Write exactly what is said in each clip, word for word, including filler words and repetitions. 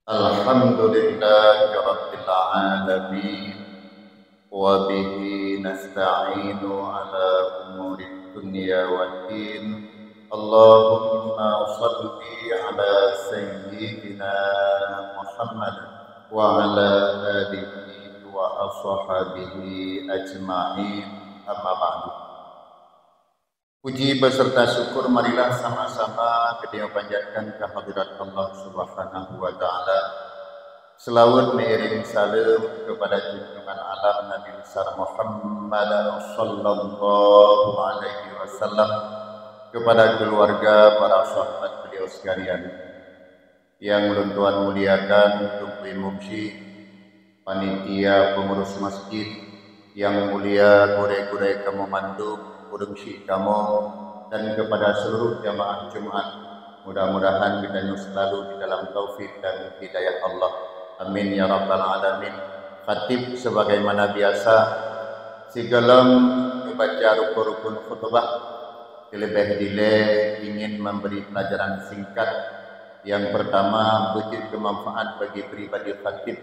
Alhamdulillahirabbil alamin. Wa bihi nasta'inu ala umurid dunya waddin. Allahumma shalli ala sayyidina Muhammad wa ala alihi wa ashabihi ajma'in. Amma ba'du. Puji beserta syukur marilah sama-sama kita panjatkan kehadirat Allah Subhanahu wa Ta'ala. Selawat mengiring salam kepada junjungan alam Nabi besar Muhammad sallallahu alaihi wasallam, kepada keluarga, para sahabat beliau sekalian. Nyang ulôn tuan muliakan, Teungku Imum Syik, panitia pengurus masjid, nyang mulia gurée-gurée kamoe mandum, ureuëng syik kamoe, dan kepada seluruh jamaah Jumat, mudah-mudahan geutanyoe selalu di dalam taufik dan hidayah Allah. Amin ya rabbal alamin. Khatib sebagaimana biasa, sigohlom membaca rukun-rukun khutbah, terlebih dilée ingin memberi pelajaran singkat. Yang pertama, beujeuet keu manfaat bagi pribadi khatib.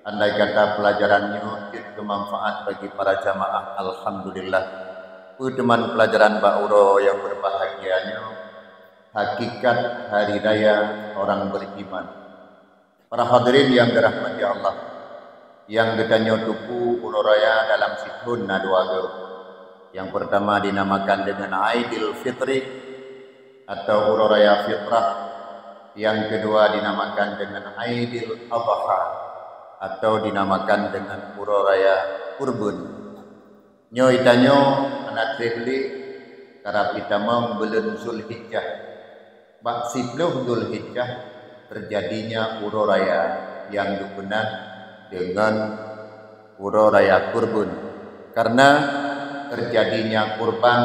Andai kata pelajaran nyoe jeuet keu manfaat bagi para jamaah, alhamdulillah. Peue teuma pelajaran bak uroe nyang berbahagia nyoe, hakikat hari raya orang beriman. Para hadirin yang dirahmati Allah, nyang geutanyoe tupeue uroe raya dalam sithon na dua goe. Yang pertama dinamakan dengan Aidil Fitri atau uroe raya fitrah. Yang kedua dinamakan dengan Aidil Adha atau dinamakan dengan uroe raya kurban. Nyoe tanyoe hana treb lé karab itamong buleuen Zulhijjah. Bak siploh Zulhijjah terjadinya uroe raya nyang geupeugah deungon uroe raya kurban. Karena terjadinya kurban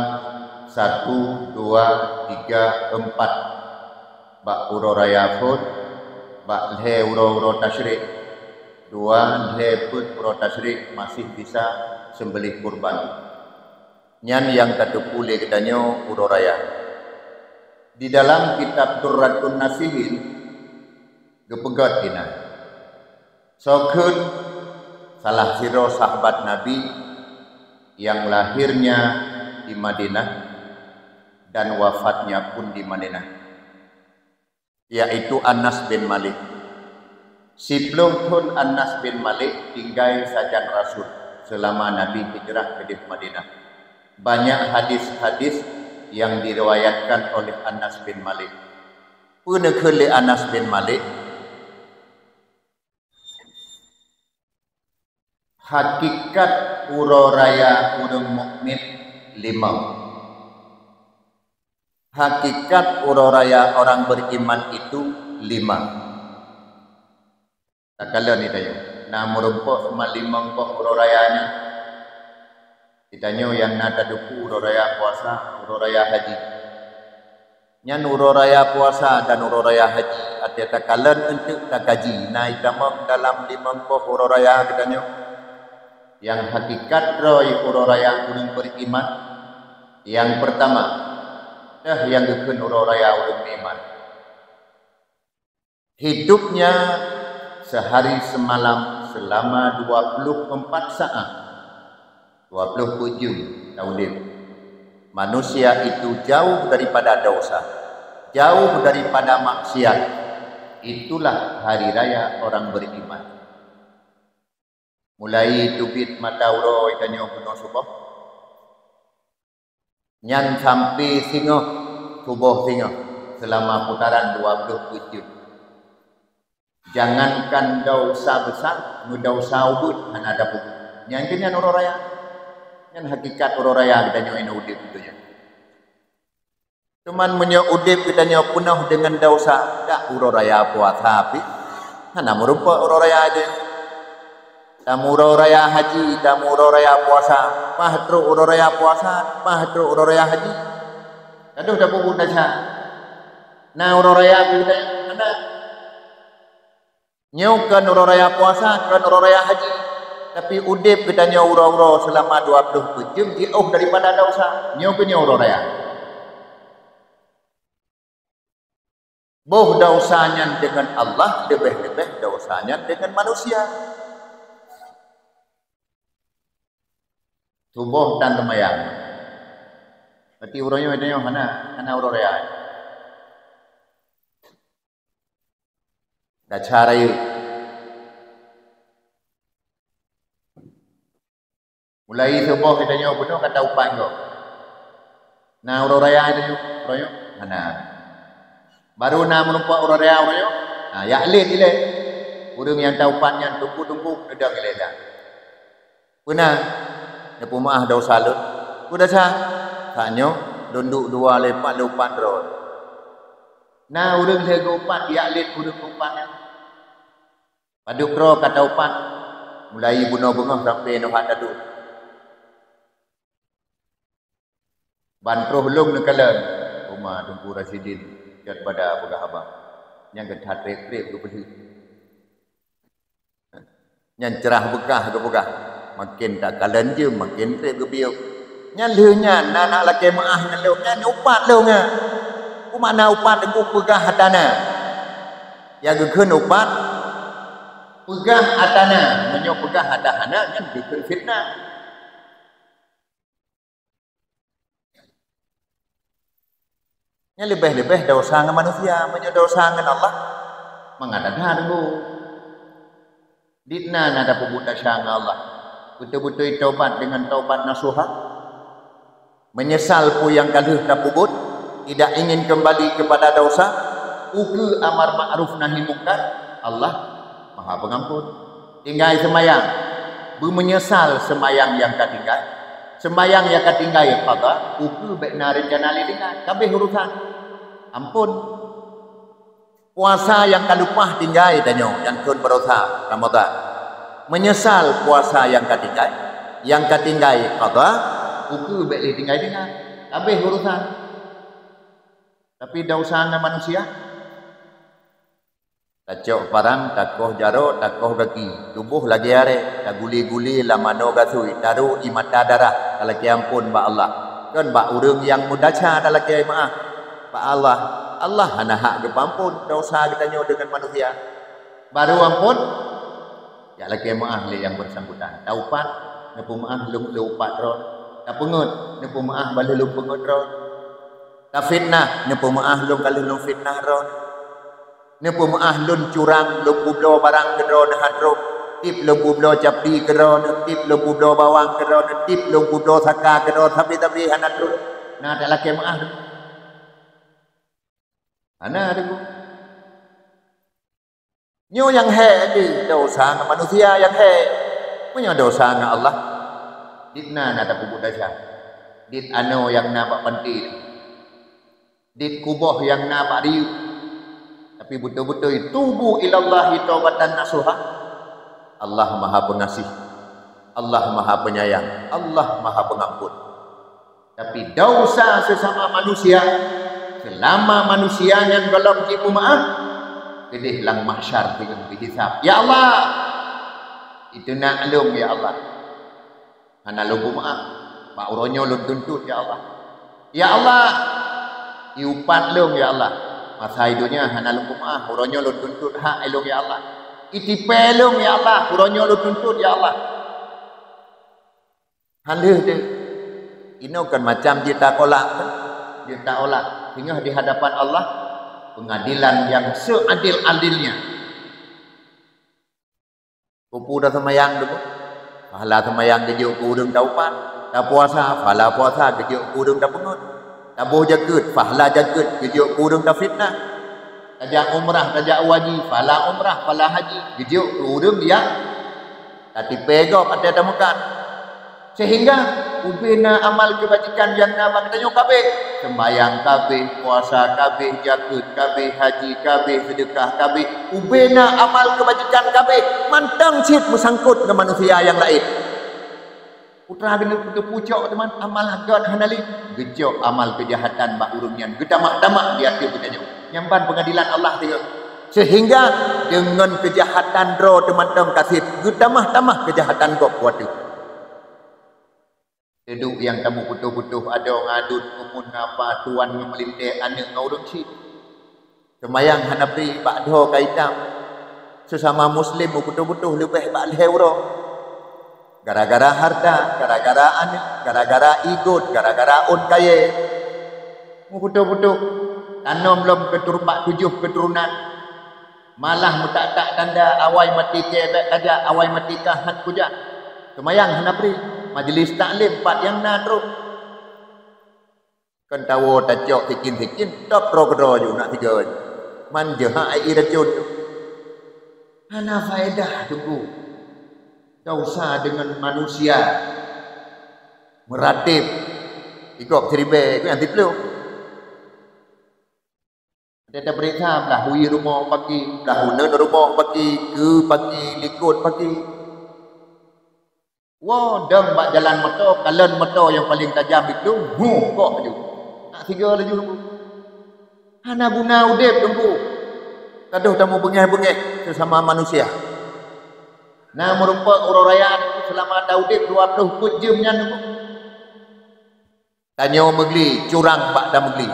satu, dua, tiga, empat. Bak uroe raya phon, bak lhée uroe-uroe tasyrik, dua lhée peuet uroe tasyrik masih bisa seumbelih kurban. Nyan nyang tatupeue lé geutanyoe uroe raya. Di dalam kitab Durratun Nasihin geupeugét inan, soe kheun salah sidroe sahabat Nabi yang lahirnya di Madinah dan wafatnya pun di Madinah, yaitu Anas bin Malik. Siploh thon Anas bin Malik tinggai sajan Rasul selama Nabi hijrah keudeh Madinah. Banyak hadis-hadis yang diriwayatkan oleh Anas bin Malik. Peue neukheun lé Anas bin Malik? Hakikat uroe raya ureuëng mukmin lima. Hakikat uroe raya orang beriman itu lima. Takalon ni tanya, na meurumpok meulima goh uroe raya nyan? Geutanyoe nyang na tatupeue uroe raya puasa, uroe raya haji. Nyan uroe raya puasa dan uroe raya haji, até takalon eunteuk takaji, na itamong dalam lima goh uroe raya geutanyoe. Nyang hakikat droe uroe raya ureuëng beriman, nyang pertama, teuh nyang geukheun uroe raya ureuëng beriman. Hidupnya sehari semalam selama dua puluh empat saat, dua puluh empat jam taudeb. Manusia itu jauh daripada dosa, jauh daripada maksiat. Itulah hari raya orang beriman. Mulai teubiet mata uroe tanyoe bunoe suboh, nyan sampai singoh suboh singoh selama putaran dua puluh empat jam. Jangankan dosa besar, meudausa ubeut hana dapeubuet. Nyan keuh nyan uroe raya. Nyan hakikat uroe raya geutanyoe inong udeb itu nyan. Cuman meunyoe udeb geutanyoe peunoh deungon dosa, dak uroe raya puasa pih hana meurumpok uroe raya jih. Tamu uroe raya haji, tamu uroe raya puasa, paih trok uroe raya puasa, paih trok uroe raya haji. Gadoh tapeubuet desya. Na uroe raya geutanyoe hana. Nyoe kon uroe raya puasa, kon uroe raya haji, tapi udeb geutanyoe uroe-uroe seulama dua puluh empat jam jiôh daripada dosa. Nyoe keuh nyoe uroe raya. Boh desya nyan deungon Allah, leubeh-leubeh desya nyan deungon manusia. Suboh dan seumayang. Berarti uroe nyoe, nyoe hana, hana uroe raya. Desya rayeuk. Mulai suboh geutanyoe bunoe ka taupat gob. Na uroe raya geutanyoe, uroe nyoe? Hana. Baru na meurumpok uroe raya uroe nyoe? Na, jak lét ilée. Ureuëng nyang taupat nyan teungku-teungku neudong ilée nyan. Peue na? Neupeumeuáh desya lôn. Peue desya? Ka nyoe lôn duek dua lé pat lôn upat droe. Na ureuëng lheueh geuupat, jak lét ureuëng geuupat nyan. Padub droe ka taupat, mulai bunoe beungoh sampoe nyoe that tadub. Ban troh lôn neukalon, uma Teungku Rasidin, jeuet bada peugah haba. Nyang geuthat treb-treb geupeulheueh. Nyan ceurah beukah geupeugah, maken takalon jeuem, maken treb geubiôh. Nyan lheueh nyan na, na lakée meuáh ngon lôn, nyan upat lôn nyan. Peue makna upat? Teungku peugah atra na. Nyang geukheun upat, peugah atra na, meunyoe peugah atra hana, nyan geukheun fitnah. Nyan leubeh-leubeh desya ngon manusia, meunyoe desya ngon Allah, mangat that Teungku. Dikna na tapeubuet desya ngon Allah. Beutôi-beutôi tobat deungon tobat nasuha. Menyesal peue nyang ka lheueh tapeubuet, tidak ingin kembali kepada desya, ukeue amar ma'ruf nahi mungkar, Allah Maha Pengampun. Tinggai seumayang, beumeunyeusal seumayang nyang ka tinggai. Seumayang nyang ka tinggai qadha, ukeue bék na reuncana lé tinggai, ka abéh urosan. Ampôn. Puasa nyang ka leupah tinggai tanyoe, nyang thon baroesa Ramadhan. Meunyeusal puasa nyang ka tinggai, nyang ka tinggai qadha, ukeue bék lé tinggai-tinggai, ka abéh urosan. Tapi desya ngon manusia, tacok parang, takoh jaroe, takoh gaki, tuboh lagée arée, taguli-guli lam manoe gasui, tarô ie mata darah, talakée ampôn bak Allah. Kon bak ureuëng nyang meudesya talakée meuáh. Bak Allah, Allah hana hak geupeuampôn desya geutanyoe deungon manusia. Barô ampôn, jak lakée meuáh lé nyang bersangkutan. Taupat, neupeumeuáh lôn, lôn upat droe. Tapeungeut, neupeumeuáh bah lheueh lôn peungeut droe. Tafitnah, neupeumeuáh lôn ka lheueh lôn fitnah droe. Neupeumeuáh lôn curang, lôn peubloe barang keu droe neuhat rhom. Tieb lôn peubloe capi keu droe, tieb lôn peubloe bawang keu droe, tieb lôn peubloe saka keu droe, sabe-sabe hana trok. Na talakée meuáh. Hana Teungku. Nyoe nyang hék jih, desya ngon manusia nyang hék. Meunyoe desya ngon Allah, dikna na tapeubuet desya. Dit anoe nyang na bak panti, dit kuboh nyang na bak riyuek. Tapi beutôi-beutôi, tubu ilallahi taubatan nasuha. Allah Maha Pengasih, Allah Maha Penyayang, Allah Maha Pengampun. Tapi desya sesama manusia, selama manusia nyan gohlom jipeumaáh, keudeh lam mahsyar teungoh geuhisab. Ya Allah, iteunak lôn, ya Allah. Hana lôn peumeuáh, bak uroe nyoe lôn tuntut, ya Allah. Ya Allah, iupat lôn, ya Allah. Masa i donya hana lôn peumeuáh, uroe nyoe lôn tuntut hak lôn, ya Allah. Itipée lôn, ya Allah, uroe nyoe lôn tuntut, ya Allah. Hana lheueh deh. Inoe kan macam jeuet takolak, kan? Jeuet takolak. Singoh di hadapan Allah, pengadilan nyang seadil-adilnya. Peue-peue taseumayang dulu, pahala seumayang geujok keu ureuëng taupat. Tapuasa, pahala puasa geujok keu ureuëng tapeungeut. Taboh jakeuet, pahala jakeuet geujok keu ureuëng tafitnah. Tajak umrah, tajak haji, pahala umrah, pahala haji geujok keu ureuëng nyang tatipée gob até tameukat. Sehingga ubena amal keubajikan nyang na bak geutanyoe ka abéh. Seumayang ka abéh, puasa ka abéh, jakeuet ka abéh, haji ka abéh, seudeukah ka abéh. Ubena amal keubajikan ka abéh, mantong cit meusangkot ngon manusia nyang laén. Putra geuneuk geupucok teuma amal göt hana lé, geucok amal keujahatan bak ureuëng nyan geutamah-tamah di ateueh geutanyoe. Nyan ban peungadilan Allah teungoh. Sehingga deungon keujahatan droe teumantong ka seb geutamah-tamah keujahatan gob watée. Teuduek nyang tameuputôh-putôh adoe ngon aduen, umun ngon apa, tuwan ngon meulintée, aneuëk ngon ureuëng chik. Seumayang hana bri bak dhoe ka itam. Seusama muslim meubutoh-butoh leubeh bak lhèe uroe. Gara-gara hareuta, gara-gara aneuk, gara-gara igot, gara-gara ôn kayèe. Meubutoh-butoh, tanom lom keuturun bak tujoh keuturonan. Malah meutak-tak tanda awai maté kèe bèk kajak, awai maté kah han kujak. Seumayang hana bri, majlis taklim pat nyang na trôk. Kon tawoe tacok sikin-sikin, top droe keudroe ju nak tiga ju. Man jeuhak ai racun ju. Hana faedah teungku. Dosa deungon manusia. Meuratéb. Ikok siribèe, ikok nyang siplôh. Watèe tapeuriksa, blah wie rumoh paki, blah uneuen rumoh paki, keue paki, likot paki. Woe dong bak jalan moto, kalon moto nyang paleng tajam itu, huh, kok laju. Nak tiga laju. Hana guna udép teungku. Ka deuh tamubeungèh-beungèh seusama manusia. Na meurumpok uroe raya seulama taudép dua ploh peuet jeuem nyan teungku. Tanyoe meugli, curang bak tameugli.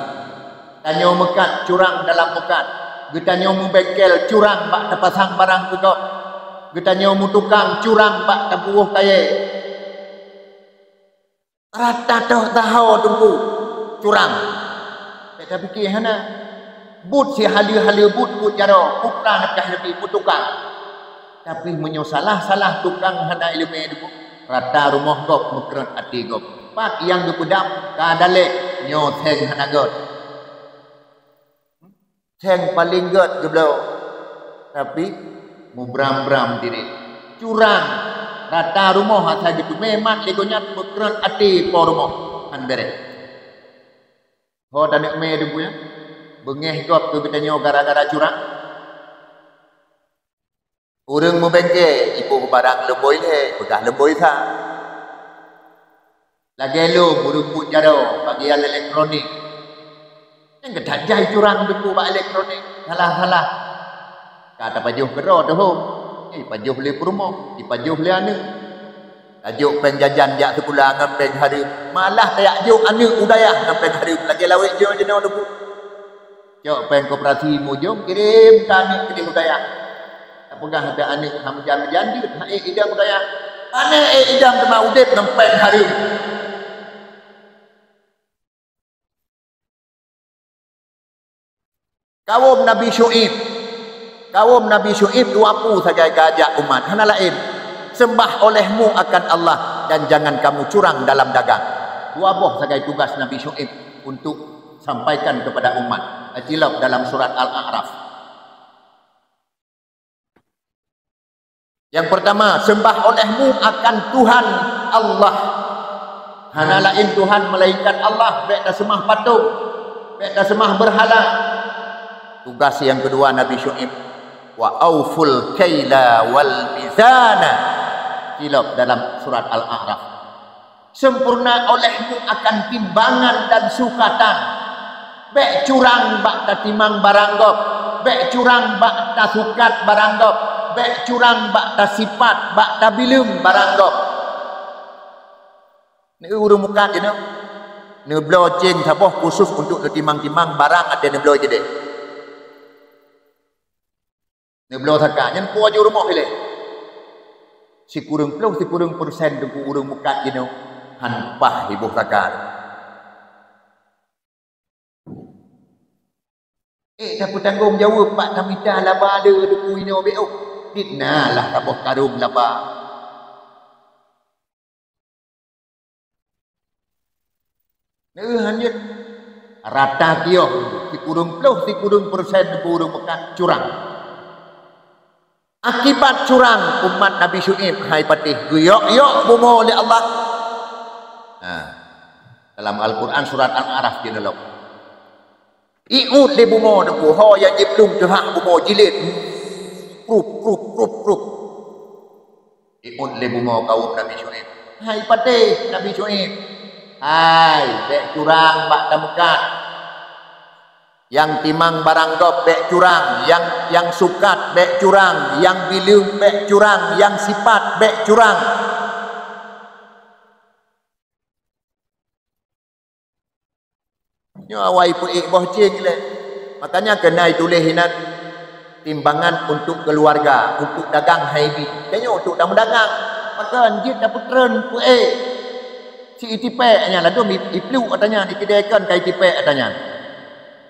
Tanyoe meukat, curang dalam meukat. Geutanyoe meubengkel, curang bak tapasang barang keu gob. Geutanyoe meutukang, curang bak tapuwoh kayèe. Rata toh taho teungku, curang. Bèk tapike hana. Buet sihaleue-haleue buet, buet jaroe, peue plan kah Nabi meutukang. Tapi meunyoe salah-salah tukang hana ileumèe teungku, rata rumoh gob meukrot até gob. Pat nyang geupeudam ka dalek, nyoe seng hana göt. Seng paleng göt geubloe, tapi mubram-bram diri. Curang, rata rumoh asai geuteumé mat lé gobnyan meukrot até po rumoh, han bèrèh. Ho taneuk mé teungku nyan, beungèh gob keu geutanyoe gara-gara curang. Ureueng meubengke, iboh barang leumboi lhèe, peugah leumboi sa. Lagèe lôn ureueng buet jaroe bagian elektronik. Nyang geutajai curang teungku bak elektronik, salah-salah. Ka tapajoh keudroe teuhom, eh, pajoh lé peurumoh, ipajoh lé aneuk. Tajok péng jajan jak sikula ngon péng hareuem, malah tajak jok aneuk u dayah ngon péng hareuem lagèe lawét jinoe jinoe teungku. Cok péng koperasi mujông kirém keu aneuk keudéh u dayah. Tapeugah keu aneuk han meujan-meujan jeuet, han ék idong u dayah. Pane ék idong teuma udép ngon péng hareuem. Kawôm Nabi Syu'aib. Kawôm Nabi Syu'aib dua peue sagai geujak umat, hana laén. Sembah olehmu akan Allah dan jangan kamu curang dalam dagang. Dua boh sagai tugas Nabi Syu'aib untuk sampaikan kepada umat. Cilok dalam surat Al-A'raf. Yang pertama, sembah olehmu akan Tuhan Allah. Hana laén Tuhan melainkan Allah, bèk taseumah patong, bèk taseumah beurhala. Tugas yang kedua Nabi Syu'aib, "Wa auful kaila wal mizana." Cilok dalam surat Al-A'raf. Sempurna olehmu akan timbangan dan sukatan. Bèk curang bak tatimang barang gob, bèk curang bak tasukat barang gob, bèk curang bak tasipat, bak tabileueng barang gob. Neu ureueng mukat jinoe, neubloe céng saboh khusus untuk neutimang-timang barang até neubloe keudéh. Neubloe saka, nyan po ju rumoh ilèe. Sikureueng ploh, sikureueng persen teungku ureueng mukat jinoe han paih iboh saka. Eh, tapeutanggong jaweueb bak tamita laba le teungku inoe beu. Dit na lah saboh karông laba. Neu hanyut rata kiôh, sikureueng ploh, sikureueng persen ureueng meukat curang. Akibat curang umat Nabi Syu'aib hai patéh geuyok-yok bumoe lé Allah. Nah, dalam Al-Quran surat Al-A'raf jeuneulok. Iôt lé bumoe teungku, ho nyang jiplueng teuhah bumoe jilét. Prup, prup, prup, prup. Iôt lé bumoe kawôm Nabi Syu'aib. Hai patéh Nabi Syu'aib. Hai, bèk curang bak tameukat. Nyang timang barang gob bèk curang, nyang, nyang sukat bèk curang, nyang bileueng bèk curang, nyang sipat bèk curang. Nyoe awai peuék boh céng lé. Makanya keuhai tuléh inan, timbangan untuk keluarga, untuk dagang hai bi. Tanyoe untuk tameudagang. Maka jeuet tapeutreun peuék. Si itipék nyan ladôm i-, ipluek ata nyan, ikidékan ka itipék ata nyan.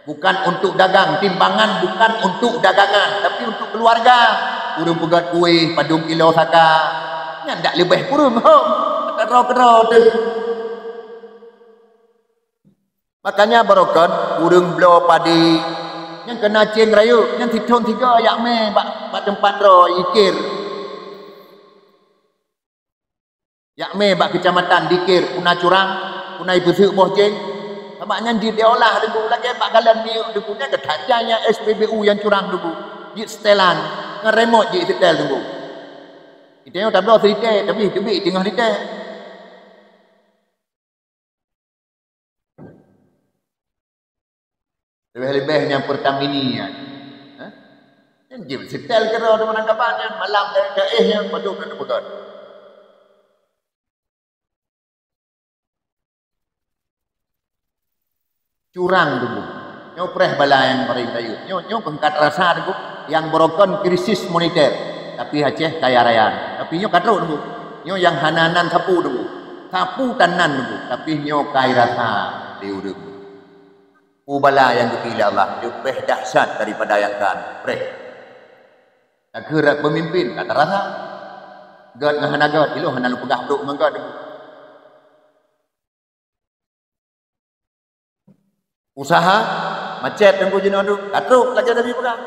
Bukan untuk dagang, timbangan bukan untuk dagangan, tapi untuk keluarga. Ureuëng peugöt kueh padum kilo saka, nyan dak leubeh kureueng hom. Keudroe-keudroe teuh. Makanya barokon ureuëng bloe padé nyang keuneuk céng rayeuk, nyan sithon sigoe jak mé bak, bak teumpat droe jikir. Jak mé bak keucamatan jikir, peue na curang, peue na ipeuseuk boh céng. Sabab nyan jeuet diolah Teungku, lagée bak galon minyeuk Teungku, nyan geutajak nyang S P B U nyang curang Teungku. Jeuet setelan, ngon remot jeuet setel Teungku. Geutanyoe tabloe silitée, tapi teubiet teungoh litée. Leubeh-leubeh nyang Pertamini nyan. Hah? Nyan jeuet setel keudroe teuma nangkapan nyan, malam ka éh nyan, padum na teupeugöt. Curang Teungku. Nyoe preh bala nyang bareng rayeuk. Nyoe, nyoe kon ka teurasa Teungku. Nyang barokon krisis moneter. Tapi Aceh kaya raya. Tapi nyoe ka trok Teungku. Nyoe nyang hana nan sapeue Teungku. Sapeue tan nan Teungku. Tapi nyoe ka irasa lé ureuëng. Peue bala nyang geubri lé Allah leubeh dahsyat daripada nyang ka preh. Takheun rot peumimpén ka teurasa. Gét ngon hana gét, ilôn hana lôn peugah brok ngon gét. Usaha macet Teungku jinoe tu, ka trok lagée Nabi peugah.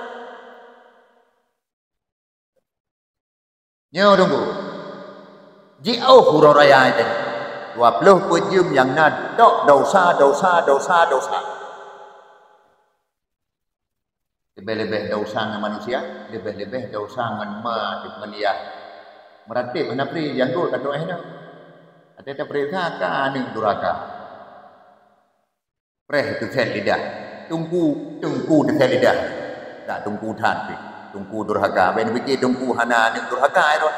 Nyoe Teungku, jiôh uroe raya nyoe, dua ploh peuet jeuem nyang na tok desya, desya, desya, desya. Leubeh-leubeh desya ngon manusia, leubeh-leubeh desya ngon ma ngon yah. Meuratéb hana pri, janggôt ka tuéh nyoe. Até tapeuriksa ka aneuëk durhaka. Preh teuset lidah. Teungku, teungku teuset lidah. Dak teungku that pih. Teungku durhaka. Bék neupike teungku hana aneuëk durhaka, eh, droe.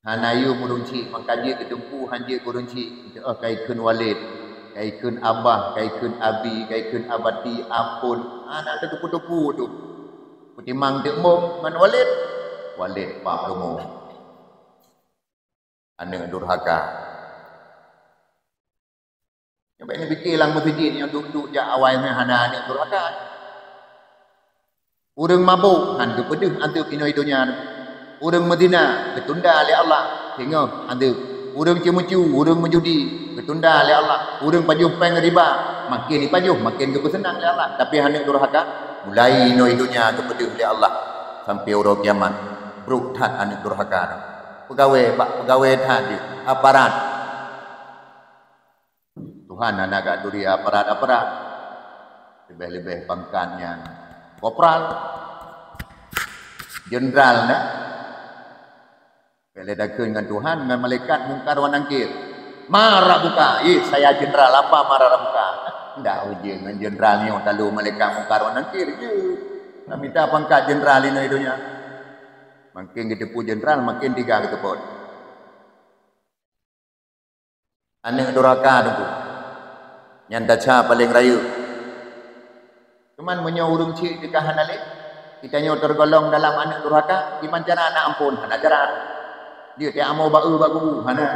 Hana yum ureuëng chik, maka jeuet keu teungku, han jeuet keu ureuëng chik. Teuh ka ikheun walid, ka ikheun abah, ka ikheun abi, ka ikheun abati, apon. Hana teutupu-tupu tu. Peutimang teuk mong ngon walid, walid bak rumoh. Aneuëk durhaka. Nyang bék neupike lam meuseujid nyang duek-duek jak awai nyan hana aneuëk durhaka. Ureuëng mabök han geupeudeuh anteuk inoe donya. Ureuëng meuzina geutunda lé Allah singoh anteuk. Ureuëng ceumeucue, ureuëng meujudi geutunda lé Allah. Ureuëng pajoh péng riba maken ipajoh, maken geupeuseunang lé Allah. Tapi aneuëk durhaka, mulai inoe donya geupeudeuh lé Allah sampai uroe kiamat. Brok that aneuëk durhaka. Peugawée bak peugawée that jih, aparat. Tuhan hana geuturi aparat-aparat. Leubeh-leubeh pangkat nyan kopral, jenderal na. Bék lé takheun ngon Tuhan, ngon malaikat Mungkar wa Nakir. "Ma rabbuka?" "Ih, saya jenderal, apa ma rabbuka?" Ndak ujeuen ngon jenderal nyoe, talu malaikat Mungkar wa Nakir jeuet. Nak mita pangkat jenderal inoe donya. Maken geuteupeue jenderal, maken tiga geuteupot. Aneuëk durhaka Teungku. Nyan desya paleng rayeuk. Cuman meunyoe ureuëng chik teuka hana lé, geutanyoe teugolong dalam aneuëk durhaka, kiban cara na amphon, hana cara. Jeuet teuamoe ba-eu bak kubu, hana.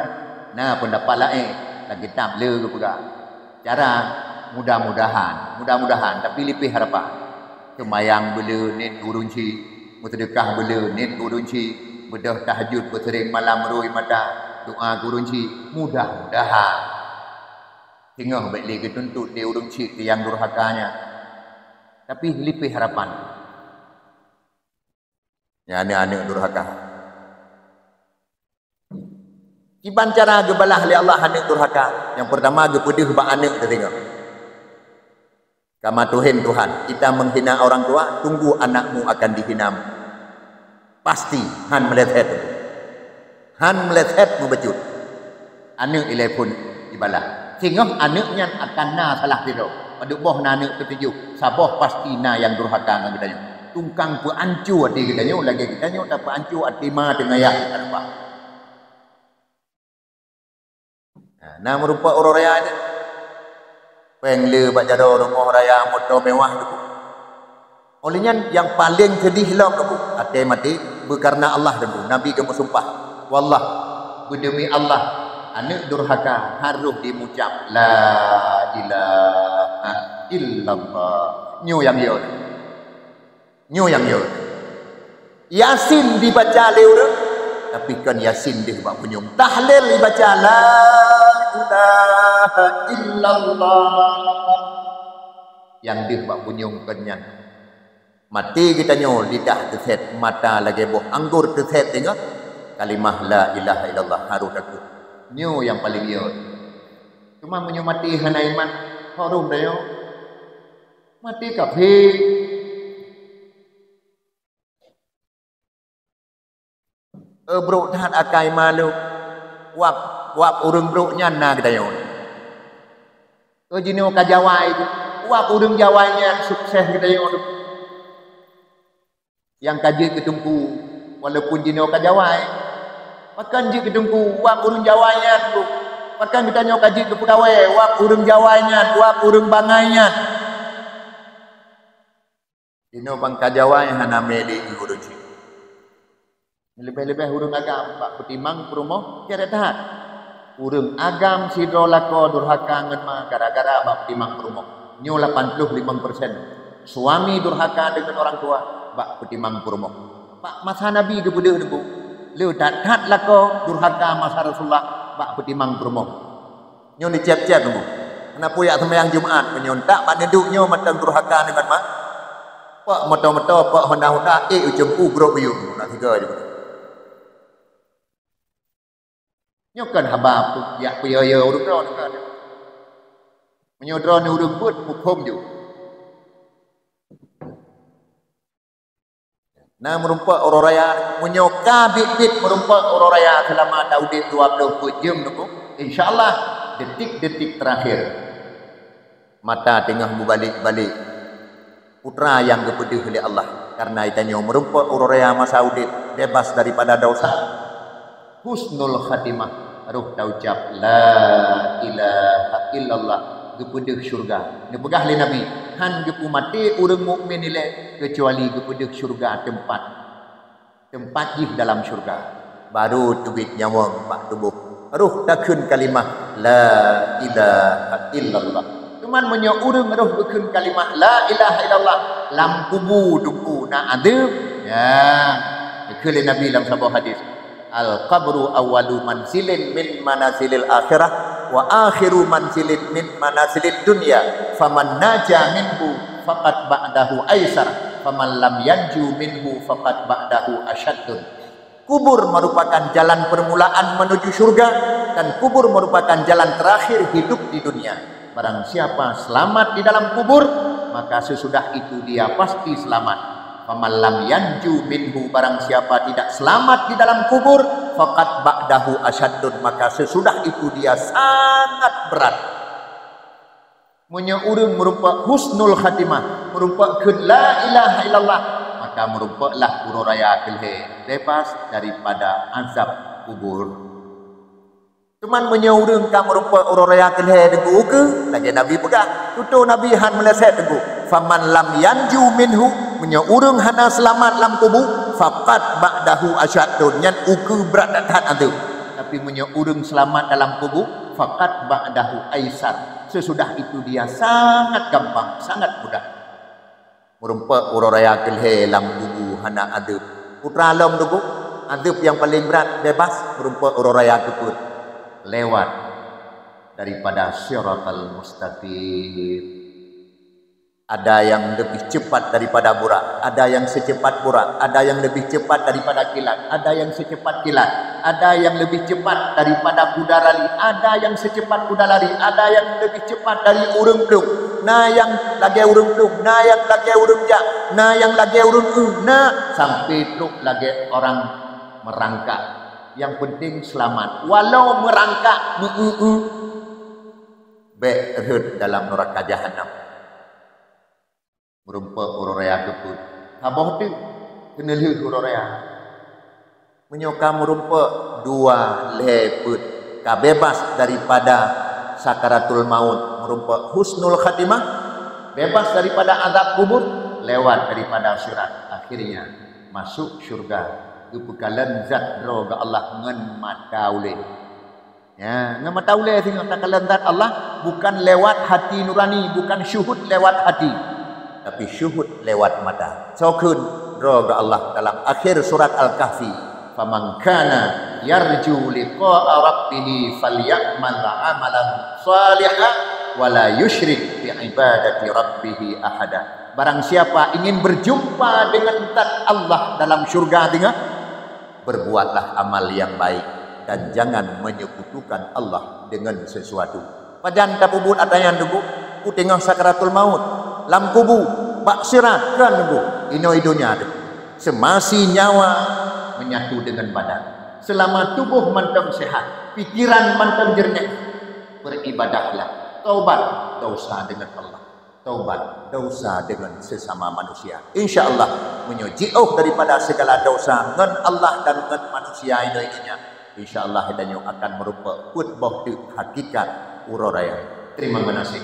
Na peundapat laén, lam kitab le geupeugah. Cara, mudah-mudahan, mudah-mudahan, tapi leubeh harapan. Seumayang beuleuh niet ureuëng chik, meuseudeukah beuleuh niet ureuëng chik, beudôh tahajud beuseuring malam rui mata, doa keu ureuëng chik, mudah-mudahan. Singoh bék lé geutuntot lé ureuëng chik keu nyang durhaka nyan. Tapi leubeh harapan. Nyan aneuëk-aneuëk durhaka. Kiban cara geubalah lé Allah aneuëk durhaka? Nyang peurtama geupeudeuh bak aneuëk teuh singoh. Kama tuhen Tuhan, kita menghina orang tua, tunggu anakmu akan dihinamu. Pasti, han meuleset. Han meuleset meubeujeuet. Aneuëk ilée phon ibalah. Singoh aneuëk nyan akan na salah sidroe. Padub boh na aneuëk teutujoh, saboh pasti na nyang durhaka ngon geutanyoe. Tungkang peuanco até geutanyoe, lagée geutanyoe tapeuanco até ma teungayah ka lumpah. Nah, na meurumpok uroe raya nyan. Péng le bak jaroe, rumoh raya, moto mewah, Teungku. Óh lheueh nyan nyang paleng seudeh lom, Teungku, até maté beukareuna Allah, Teungku. Nabi geumeusumpah, "Wallah, beudeumi Allah, aneuëk durhaka harôh jimucab la ilaha illallah." Nyoe nyang yo. Nyoe nyang yo. Yasin dibaca lé ureuëng, tapi kon Yasin deuh bak punyueng. Tahlil dibaca, "La ilaha illallah." Nyang deuh bak punyueng kon nyan. Maté geutanyoe lidah teusét, mata lagée boh anggor teusét deungon kalimah la ilaha illallah, harôh takot. Nyoe nyang paleng yo. Teuma meunyoe maté hana iman, harôh tanyoe. Maté kafé. Eh, brok that akai malu. Wab, wab ureuëng brok nyan na geutanyoe. Eh, jinoe ka jawai, wab ureuëng jawai nyan sukses geutanyoe. Nyang ka jeuet keu teungku, walaupun jinoe ka jawai. Pakon jeuet keu teungku, wab ureuëng jawai nyan, Bu. Pakon geutanyoe ka jeuet keu peugawée, wab ureuëng jawai nyan, wab ureuëng bangai nyan. Jinoe ban ka jawai hana mé lé ureuëng syiek. Leubeh-leubeh ureuëng agam bak peutimang peurumoh, ceret that. Ureuëng agam sidroe lakoe durhaka ngon ma gara-gara bak peutimang peurumoh. Nyoe lapan ploh limong persen suami durhaka deungon orang tua bak peutimang peurumoh. Bak masa Nabi geupeudeuh, Teungku, le that-that lakoe durhaka masa Rasulullah bak peutimang peurumoh. Nyoe neucép-cép, Teungku. Hana peue jak seumayang Jumat meunyoe tak bak neuduek nyoe mantong durhaka deungon ma. Pok moto-moto, pok honda-honda, ék u Teungku brok biyeu. Na tiga je. Nyoe kon haba jak peuyo-yo ureuëng droe, kon. Meunyoe droeneuh ureuëng beuet, muphom ju. Na meurumpok uroe raya, meunyoe ka biet-biet meurumpok uroe raya seulama taudeb dua ploh peuet jeuem, Teungku, insya Allah, detik-detik terakhir mata teungoh meubalek-balek, putra nyang geupeudeuh lé Allah. Kareuna tanyoe meurumpok uroe raya masa udeb, bebas daripada dosa. Husnul khatimah, roh taucab, "La ilaha illallah," geupeudeuh syurga. Neupeugah lé Nabi, "Han geupeumaté ureuëng mukmin ilée, keucuali geupeudeuh syurga teumpat, teumpat jih dalam syurga." Baru teubiet nyawöng bak tuboh, roh takheun kalimah, "La ilaha illallah." Teuma meunyoe ureuëng roh geukheun kalimah, "La ilaha illallah," lam kubu, Teungku, na adeueb, ya, geukheun lé Nabi lam saboh hadis. "Al-qabru awwalu manzilin min manazilil akhirah, wa akhiru manzilin min manazilid dunya. Faman naja minhu faqad ba'dahu aisar, faman lam yanju minhu faqad ba'dahu asyaddun." Kubur merupakan jalan permulaan menuju syurga, dan kubur merupakan jalan terakhir hidup di dunia. Barang siapa selamat di dalam kubur, maka sesudah itu dia pasti selamat. "Faman lam yanju minhu," barang siapa tidak selamat di dalam kubur, "faqad ba'dahu asyaddun," maka sesudah itu dia sangat berat. Meunyoe ureuëng meurumpok husnul khatimah, meurumpok kheun la ilaha illallah, maka meurumpoklah uroe raya keu lhée bebas daripada azab kubur. Teuma meunyoe ureuëng ka meurumpok uroe raya keu lhée, Teungku, ukeue, lagée Nabi peugah, tutoe Nabi han meuleset, Teungku, "Faman lam yanju minhu," meunyoe ureuëng hana seulamat lam kubu, "faqad ba'dahu asyaddun," nyan ukeue brat that-that ateueh. Tapi meunyoe ureuëng seulamat dalam kubu, "faqad ba'dahu aisar," sesudah itu dia sangat gampang, sangat mudah. Meurumpok uroe raya keu lhée lam kubu hana adeueb. Putra lom, Teungku, adeueb nyang paleng brat bebas meurumpok uroe raya keu peuet, lewat daripada siratal mustaqim. Ada yang lebih cepat daripada burak, ada yang secepat burak, ada yang lebih cepat daripada kilat, ada yang secepat kilat, ada yang lebih cepat daripada kuda lari, ada yang secepat kuda lari, ada yang lebih cepat dari ureuëng plueng, na nyang lagée ureuëng plueng, na nyang lagée ureuëng jak, na nyang lagée ureuëng eu, na sampai trok lagée orang meurangkak. Nyang penting seulamat, walau meurangkak meu-eu-eu, bék rhot dalam neuraka jahanam. Meurumpok uroe raya keu peuet, saboh teuk keuneulheueh uroe raya. Meunyoe ka meurumpok dua lhée peuet, ka bebas daripada sakaratul maut, meurumpok husnul khatimah, bebas daripada azab kubur, lewat daripada sirat, akhirnya masuk syurga, geupeukalon zat droe geuh Allah ngon mata ulée. Ya, ngon mata ulée singoh takalon zat Allah bukan lewat hati nurani, bukan syuhud lewat hati, tapi syuhud lewat mata. Soe kheun droe geuh Allah dalam akhir surat Al-Kahfi, "Faman kana yarju liqa'a rabbih falyamal amalan shalihan wa la yusyrik bi ibadati rabbih ahada." Barang siapa ingin berjumpa dengan zat Allah dalam syurga singoh, berbuatlah amal yang baik dan jangan menyekutukan Allah dengan sesuatu. Pajan tapeubuet atra nyan, Teungku? Ku teungoh sakaratul maut, lam kubu, bak sirat, kan, Teungku? Inoe donya, Teungku. Seumasi nyawa menyatu dengan badan, selama tuboh mantong sehat, pikiran mantong jeureunéh, beribadahlah, taubat, dosa dengan Allah. Taubat dosa dengan sesama manusia. Insya Allah, meunyoe jiôh daripada segala dosa ngon Allah dan ngon manusia inoe donya, insya Allah tanyoe akan meurumpok peuet boh teuk hakikat uroe raya. Terima kasih.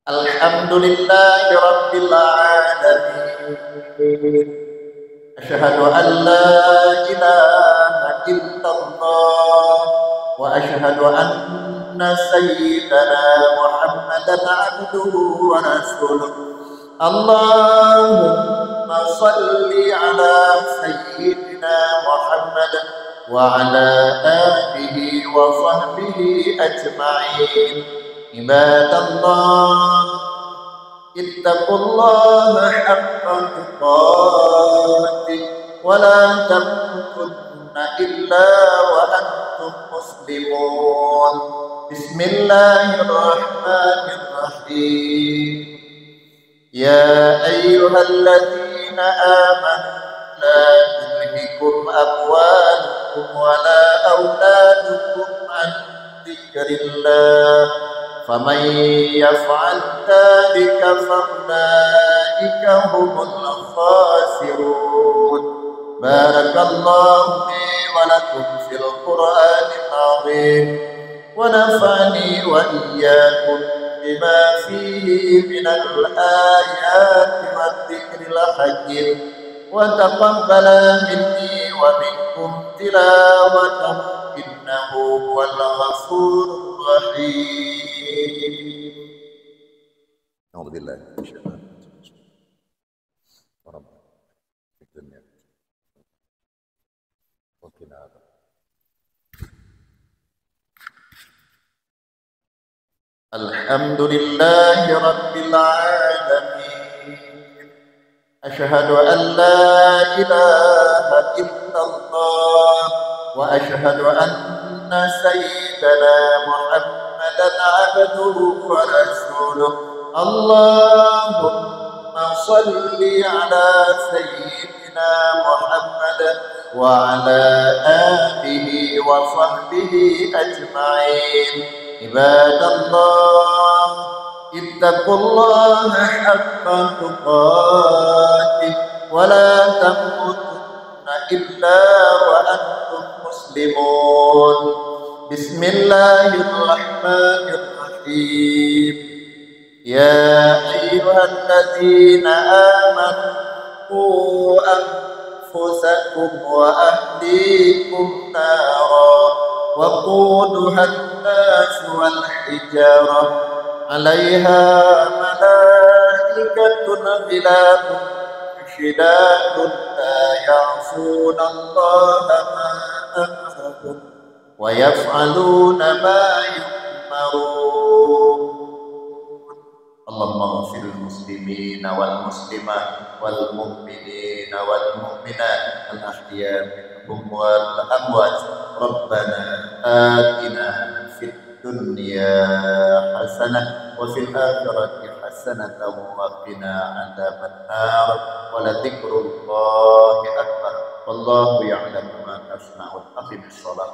Alhamdulillahirabbil alamin. Asyhadu an la ilaha illallah wa asyhadu anna sayyidana Muhammadan abduhu wa rasuluh. Allahumma shalli ala sayyidina Muhammad wa ala alihi wa sahbihi ajma'in. Ibadallah, ittaqullaha haqqa tuqatih wa la tamutunna illa wa antum muslimun. Bismillahirrahmanirrahim. يا أيها الذين آمنوا لا تلهكم أموالكم ولا أولادكم عن ذكر الله، فمن يفعل ذلك فأولئك هم الخاسرون. بارك الله لي ولكم في القرآن العظيم، ونفعني وإياكم بما فيه من الآيات والذكر الحكيم، وتقبل مني ومنكم تلاوته، إنه هو الغفور الرحيم. أعوذ بالله من الشيطان الرجيم. ربنا في الدنيا وقنا عذاب. الحمد لله رب العالمين. أشهد أن لا إله إلا الله، وأشهد أن سيدنا محمدا عبده ورسوله. اللهم صل على سيدنا محمد وعلى آله وصحبه أجمعين. عباد الله، اتقوا الله حق تقاته ولا تموتن إلا وأنتم مسلمون. بسم الله الرحمن الرحيم. يا أيها الذين آمنوا قوا أنفسكم وأهليكم نارا وقودها الناس والحجارة عليها ملائكة غلاظ شداد لا يعصون الله ما أمرهم ويفعلون ما يؤمرون. اللهم اغفر للمسلمين والمسلمات والمؤمنين والمؤمنات الأحياء منهم والأموات. ربنا آتنا في الدنيا حسنة وفي الآخرة حسنة وقنا عذاب النار. ولذكر الله أكبر. والله يعلم ما تصنعون. أقم الصلاة.